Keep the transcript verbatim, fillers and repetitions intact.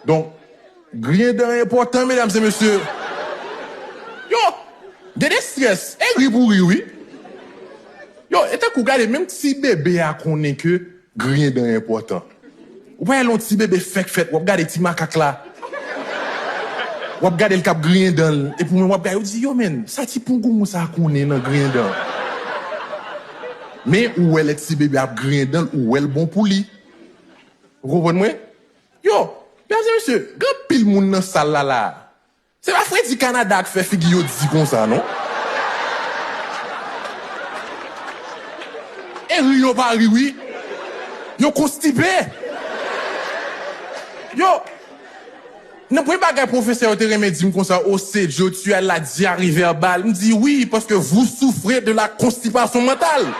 Donk, griyen dan enpòtan, medam e mesye. Yo, gen de strès, e ri pou ri, wi. Yo, e tankou gade, menm ti bebe a konnen ke griyen dan enpòtan. Ou pa wè lè yon ti bebe fèk fèt, w ap gade ti makak la. W ap gade l k ap griyen dan l. Epi w menm w ap gade, ou di, yo, men, sa ti poungoumou sa konnen nan griyen dan. Men, ou wè lè ti bebe ap griyen dan l, ou wè l bon pou li. Ou konprann mwen? Yo, medam e mesye, gen anpil moun nan sal la la. Se pa Fredi Kanada k fè figi yo di konsa, non. E ri yo pa ri, wi. Yo konstipe. Yo, nan premye bagay pwofesè yo te renmen di m konsa, o se Joe, tu as la diarrhée verbale. M di, wi, paske vous souffrez de la constipation mentale.